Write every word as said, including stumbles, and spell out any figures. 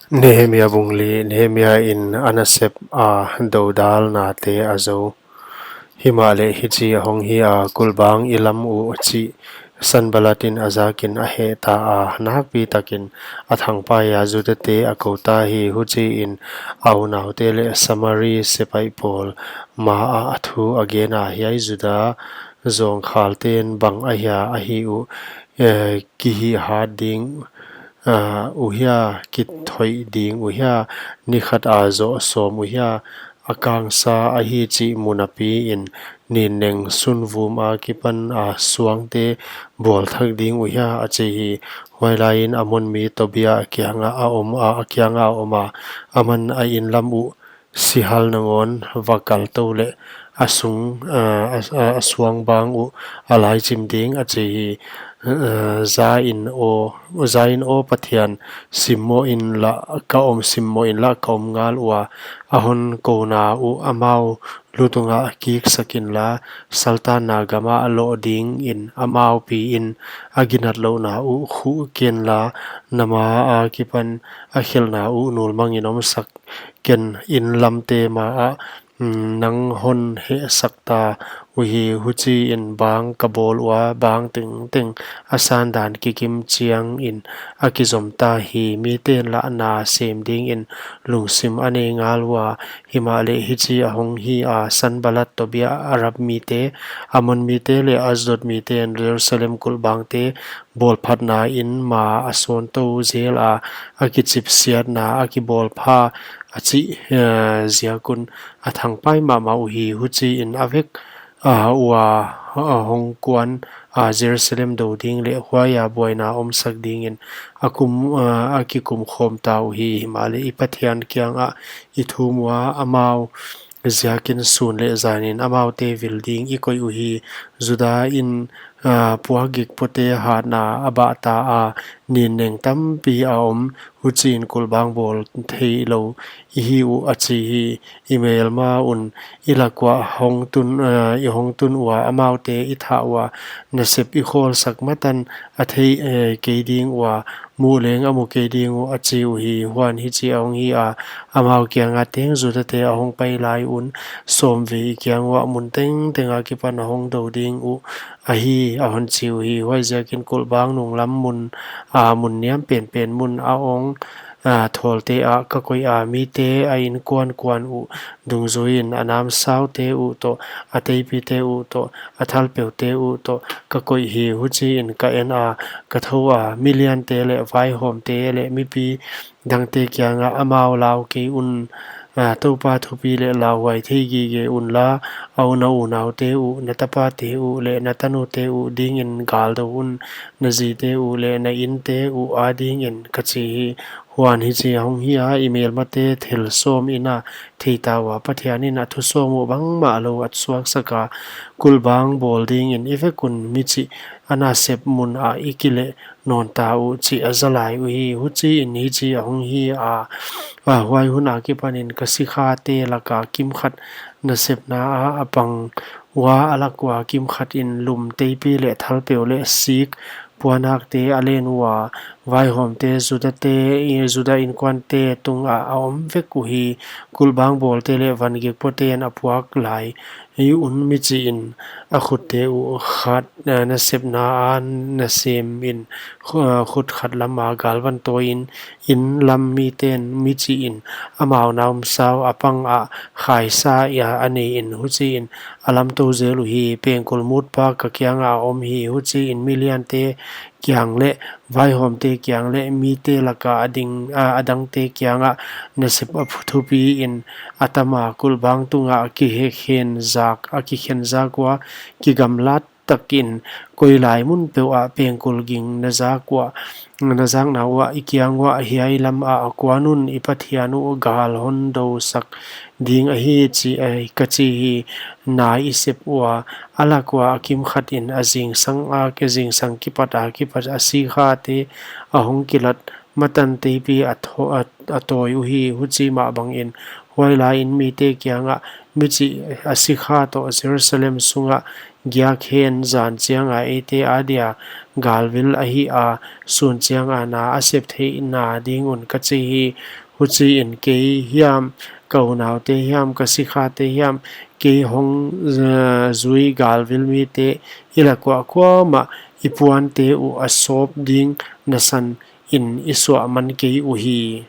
Nehemia bung li. Nehemia in a nasep a dodalnate a zou. Himahleh hichi ahong hi a, kulbang i lam uh chih Sanballat in a zakin a hehta a, nakpitakin a thangpaia Judate a kouta hi. Huchiin a unaute leh Samari sepaih pawl ma ah a thu a gena, hiai Juda zawngkhalten bang ahia ahi uh, eh, kihihhat ding, ah, uhia, kithoih ding uhia, ni khat a zoh sawm uhia, a kangsa ahi chih mu napiin, ninneng sunvum akipan a suangte bawl thak ding uhia, a chi hi. Huailaiin Ammon mi Tobia kiangah a om a, a kiangah a om a, aman a inn lam uh sihal nangawn va kal tou leh a sung, ah, a, a, a suang bang uh a lai chim ding, a chi hi. Ah, za in aw, za in aw Pathian, simmoh inla ka om, simmoh inla ka om ngal ua, a hon kouna uh amau lu tungah kiksak inla, saltanna gamah loh dingin amau piin, a ginatlouhna uh khuh kenla, na ma akipan a khelhna uh nulmangin omsak ken, inn lamte ma ah, mm, nang hon hehsak ta uhi. Huchiin bang ka bawl ua, bang tengteng a sandan kikim chiangin a kizom ta hi. Miten lah na sem dingin lungsim a nei ngal ua, himahleh hichi ahong hi a, Sanballat, Tobia, Arab mite, Ammon mite leh Asdod miten Jerusalem kulhbangte bawlphatna in ma a sawn tou zel a, a kichipsiatna a kibawl pha a chih, eh, ziak un a thangpai mahmah uhi. Huchiin a vek, ah, ua, ah, hong kuan, ah, Jerusalem dou ding leh huaia buaina omsak dingin a kum, ah, a kikum khawm ta uhi. Himahleh i Pathian kiangah i thum ua, amau ziakin sun leh zanin amaute vil ding i koih uhi. Juda in, ah, puakgikpote hatna a bah ta a, ninneng tampi a om, huchiin kulhbang bawl theilou i hi uh, a chi hi. I melma un i lak uah hong tun, ah, i hong tun ua, amaute i thah ua, nasep i khawlsak matan a thei, eh, kei ding ua, muh leng a mu kei ding uh, a chi uhi. Huan hichi ahong hi a, amau kianga teng Judate ahong pai lai un, sawmvei i kiang uah mun tengteng akipan ahong dou ding uh ahi, a hon chi uhi. Huaiziakin kulhbang nunglam mun, ah, mun niam penpen mun a ong, ah, thawlte ah ka koih a, mite a inkuankuan uh dungzuiin, a namsaute uh toh, a teipite uh toh, a thalpeute uh toh ka koih hi. Huchiin ka en a, ka thou a, miliante leh vaihawmte leh mipi dangte kiangah amau lau kei un, ah, Toupa thupi leh lauhuai thei gige unla, a u, na unaute uh, na tapate uh leh na tanute uh dingin galdou un, na zite uh leh na inte uh adingin, ka chi hi. Huan hichi ahong hi a, i melmate thil sawm in a thei ta ua, Pathianin a thu sawm uh bangmah lou a suaksak a, kulhbang bawl dingin i vek un, michih a nasep mun ah i kileh nawn ta uh chih a za lai uhi. Huchiin hichi ahong hi a, ah, huai hun akipanin ka sikhate laka kimkhat nasepna ah a pang ua, a lak ua kimkhatin lum, teipi leh thalpeu leh sik puanhakte a len ua, vaihawmte, Judate, Juda inkuante tungah a om vek uhi. Kulhbang bawlte leh vangikpoten a puak lai hi un, michihin a khutte uh khat, eh, nasepna a nasemin, khu-, eh, khut khat lama galvan tawiin, inn lam miten michihin amau na omsa uh a pang ah khaisa a neiin, huchiin a lamtou zel uhi. Pengkul mutpa ka kiangah a om hi. Huchiin miliante kiang leh vaihawmte kiang leh mite laka a ding, a, a dangte kiangah nasep a phu-, thupiin a tama, kulhbang tungah kikhenzak, a kikhenzak ua, kigamlat takin, koi lai mun peuh ah pengkul ging na zak ua, na zakna uah, i kiang uah, hiai lam ah a kuan un, i Pathian uh gal hon dousak ding ahi, chi, eh, ka chi hi. Na i sep ua, a lak ua a kimkhatin a zingsang a, a zingsang kipat a kipat a sikhate ahong kilat, matan teipi a tho-, a, a tawi uhi. Huchi mah bangin, huailaiin mite kiangah, michih a sikha toh Jerusalem sungah giak hen, zan chiang a eite adia galvil ahih a, sun chiang a na a sep theihna ding un, ka chi hi. Huchiin kei hiam, ka unaute hiam, ka sikhate hiam, kei hong, eh, zui galvil mite i lak uah kuamah i puante uh a sawp ding nasan in i suahman kei uhi.